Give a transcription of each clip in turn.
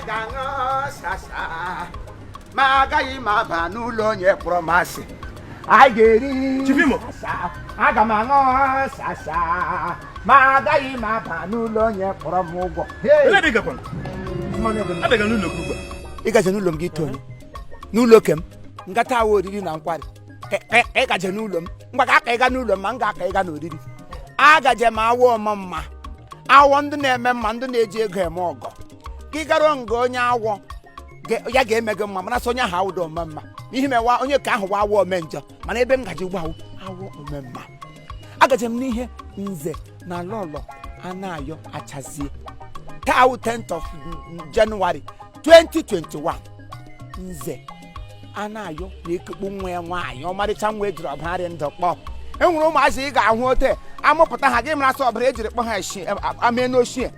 Ga-aṅụ sasa, ma agaghị m aba n'ụlọ onye kpọrọ m asị. Anyị ga-eri Chief Imo. sasa, aga m aṅụ sasa, ma agaghị m aba n'ụlọ onye kpọrọ m ụgwọ. Hey! Ele ebe ị gakwana? Abịaga n'ụlọ gị ugbu a. Ịgaje n'ụlọ m gị ito onye n'ụlọ oke m ngata awa oriri na nkwari. Ịgaje n'ụlọ m ngwa ka aka ịga n'ụlọ m, ma m ga-aka ịga n'oriri. Agaje m awọ ọma mma, awọ ndị na-eme mma, ndị na-eji ego eme ọgọ. Gị garuo nga onye awọ ya ga-eme gị mma, mana sị onye ahụ awụdo ome mma n'ihi mewa onye ka ahụ wa awọ ome njọ. Mana ebe m gaji ugbu awụ awọ ome mma, agaje m n'ihe nze na lọlọ Anayo Achazie. Taa wụ 10th of January 2021. Nze Anayo na-ekekpu nwa ya nwaanyị, ọmarịcha nwa ejiri ọbara ndụ kpọọ. E nwere ụmụazị ị ga-ahụ ote amụpụta ha, gị mara sị ọbara ejiri kpọ ha eshi amee n'oshie.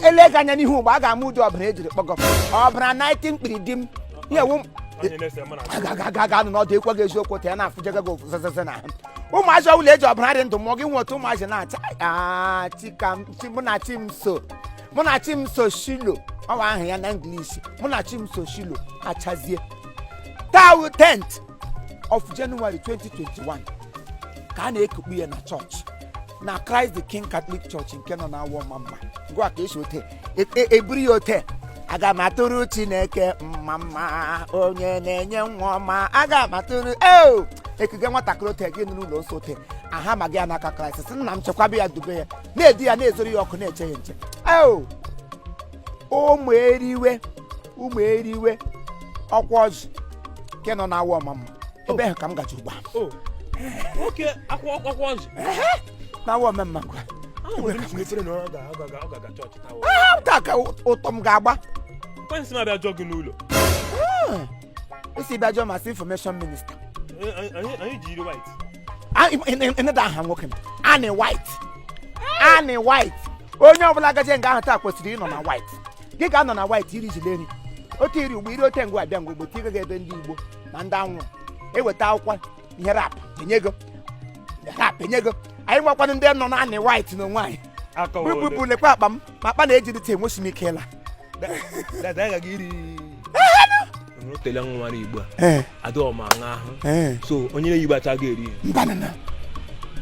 Ele gị anya n'ihu mgbe a ga-ama ụdị ọbara ejiri kpọgọ ọbara 19 mkpiri di m ihe ewu. Onye na-ese mụ na Aga aga nọ n'ọdụ ekwe gị eziokwu ta ya na-afụjega gị zezeze na ahụ. Ụmụazị ọbụla eji ọbara dị ndụ mụọ gị nwe otu ụmụazị na-acha. Ah, chika m, chi mụ na chi m so, mụ na chi m so shilo ọwa ahụ ya na English, mụ na chi m so shilo Achazie. Taa wụ 10th of January 2021 ka a na-ekukpu ya na chọọchị na Christ the King Catholic Church nke nọ na Awọ Mma. Ngwa ka esi ote eburu ya ote. Aga m atụrụ Chineke mma mma, onye na-enye nwa ọma. Aga m atụrụ eo ekige nwatakịrị ote gị nọ n'ụlọ nsọ ote aha ma gị ya n'aka Kraịst, sị nna m chekwaba ya, dube ya, na-edu ya, na-ezoro ya ọkụ, na-eche ya nche. Eo ụmụ eriwe, ụmụ eriwe ọkwa ọjị nke nọ na Awọ Ọmamma, ebe ahụ ka m gaji ugbu a. O nwoke akwụkwọ ọjị. Na Awọ Ọmamma ngwa. Ahụ nwere m efere na ọ ga-aga chọọchị taa. Ah, taa ka ụtọ m ga-agba. Kwensị m abịa jụọ gị n'ụlọ. Isi bịa jụọ masị information minister. Anyị ji yiri white. Ịneda aha nwoke m Annie White, Annie White. Onye ọbụla gaje nga ahụ taa kwesịrị ịnọ na white. Gị ga-anọ na white iri jiri eri otu iri ugbo iri ote ngwa abịa ngwa ugbo tiga gị ebe ndị Igbo na ndị anwụrụ eweta akwụkwọ ihe rap enyego, rap enyego. Anyị nwekwanụ ndị nọ na Annie White n'onwe anyị. Aka. Bupụ lekwa akpa m, ma akpa na-ejiri taa enwesi m ike ịla. Dada, anyị gaga iri otele nwara Igbo a. Adịghị m aṅa ahụ. So onye na-eyigbo acha ga eri ihe. Mbanana.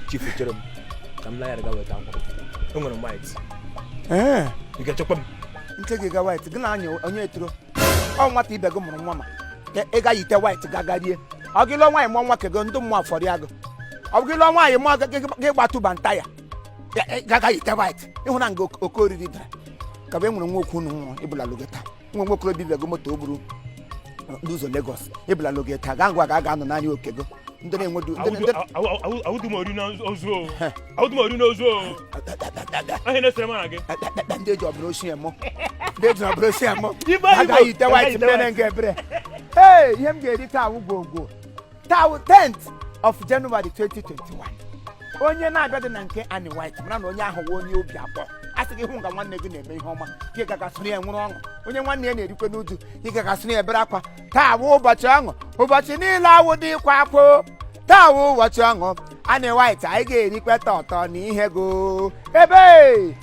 Chief chere m ka m lagharị ga weta akwa. Enwere m white. Ị ga-echekwa m? Nche gị ga white gị na-anya onye etoro ọ nwata ibe gị mụrụ nwa, ma ị ga yite white ga rie. Ọ gị lụọ nwaanyị mụọ nwa kego ndị mmụọ afọrọ ya gị. Ọ bụ gị lụọ nwaanyị mụọ gị gbatụba nta ya gaga yite white ịhụ na nga oke oriri dara ka bụ. Enwere nwa okwu unu nwụrụ ịbụla loge taa, nwa nwokorobịa ibe gị moto o gburu n'ụzọ Lagos ịbụla loge taa. Gaa ngwa ga aga anọ n'anya okego ndị na-enwedu Awụdụ m ori n'ozu o, awụdụ m ori n'ozu o. Ahịa na-esere m na gị. Ndị eji ọbụla oshi emụ, ndị eji ọbụla oshi emụ. Ibe Igbo, agaghị ite white. Agaghị ite. Mmere nga ebere. Ee, ihe m ga-eri taa wụ gwogwo. Taa wụ 10th of January 2021. Onye na-abịa dị na nke Annie White mara na onye ahụ wụ onye obi akpọ. A sị gị hụ nga nwanne gị na-eme ihe ọma, gị gaga soro ya nwụrụ ọṅụ. Onye nwanne ya na-erikwe n'uju, gị gaga soro ya ebere akwa. Taa wụ ụbọchị ọṅụ, ụbọchị niile awụ dị ịkwa akwa. Taa wụ ụbọchị ọṅụ Annie White, anyị ga-erikwe tọtọ na ihe go ebe.